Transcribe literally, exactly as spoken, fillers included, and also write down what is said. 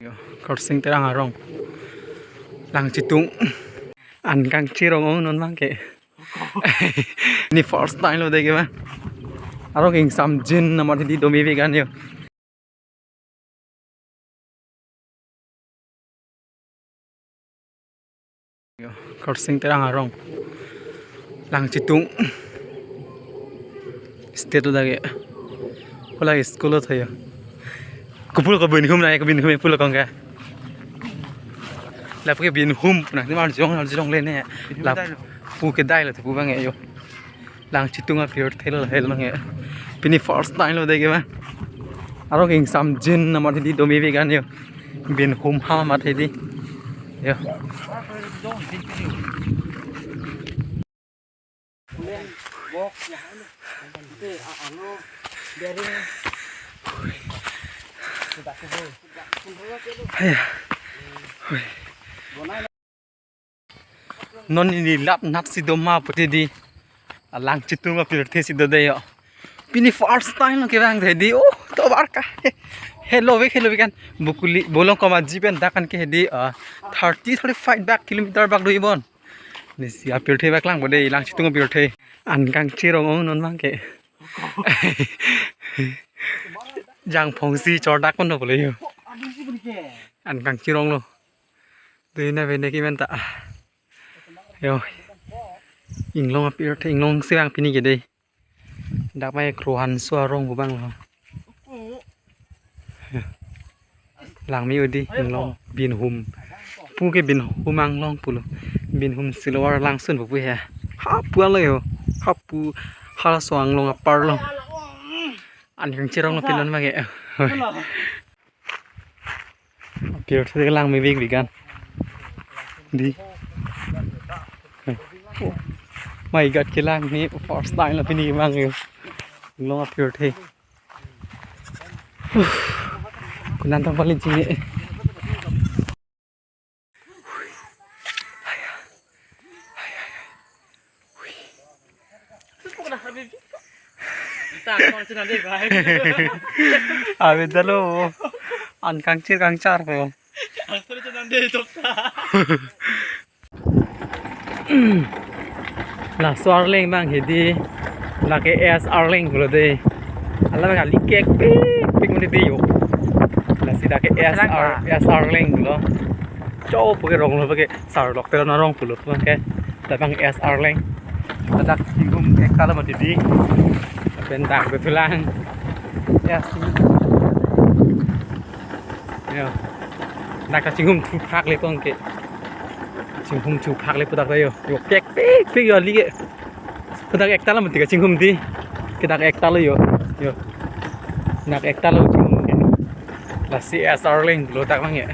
Yo, Khorsing Terang arong. Langchitung. An kangchirong ong non abangke. Pini first time lo dei ke abang. Arong ingsamjin amat hedi do mevi kan yo. Yo, Khorsing Terang arong. Langchitung. State lo dak ke. Hala school lo tho yo. Kopilo kebinhum na, kebinhum kopilo kong ke. Lapu kebinhum na, ni arjong, arjong le ne. Lapu kedai lo tho pu abang yo. Langchitung apirthe lo hel abang yo. Pini first time lo dei ke abang. Arong ingsamjin amat hedi do mevi kan yo. Binhum ha amat hedi. Yo. Haya. Hui. Non ili lap nat si do ma pu hedi. Langchitung apirthe si do dei yo. Pini first time lo kevang hedi. Oh, tovar ka. Helo vek, helo vek kan. Bukuli bolong koma ji pen dak kan ke hedi, ah, thirty, thirty-five bak kilometer bak do ibon. Nesi apirthe bak lang bo dei, Langchitung apirthe. An kangchirong ong non abangke. Jangphong si chordak pon lo yo. An kangchirong lo. Dei na vene ki men ta. Yo. Inglong apirthe, inglong si abang pini ke dei. Dak mai Krohanso arong pu abang lo. Langme hedi inglong Binhum. Pu ke Binhum Anglong pulo. Binhum Silver Langsun pu pu he. Hapu alo yo. Hapu halaso anglong apar lo. An kangchirong lo pini non abangke. Apirthe langme vek vek kan. Dei. Oh my God, kelang ni first time lo pini abang yo. Long apirthe. Huh. Kunan tang paling cini. Abe dalo. An kangchir kangchar ko. Laso arleng abang hedi, lake S R leng pulo dei. Hala abang kali kekpikpik muni dei yo. Lasi lake S R, S R leng pulo. Cho pu ke rong lo pu ke Sir Doctor arong pulo pu abangke. Labang S R leng. Ladak chinghum ekta lo mati dei. Pen dak betulang. Ya. Yo. Dak chinghum thuphak le kong ke. Chinghum thuphak le pu dak yo. Yo kekpikpik yo kali ke. Pu dak ekta lo mati ke chinghum dei. Ke dak ekta lo yo. Yo. Dak ekta lo chinghum ke. Lasi S R leng lo dak abang ya.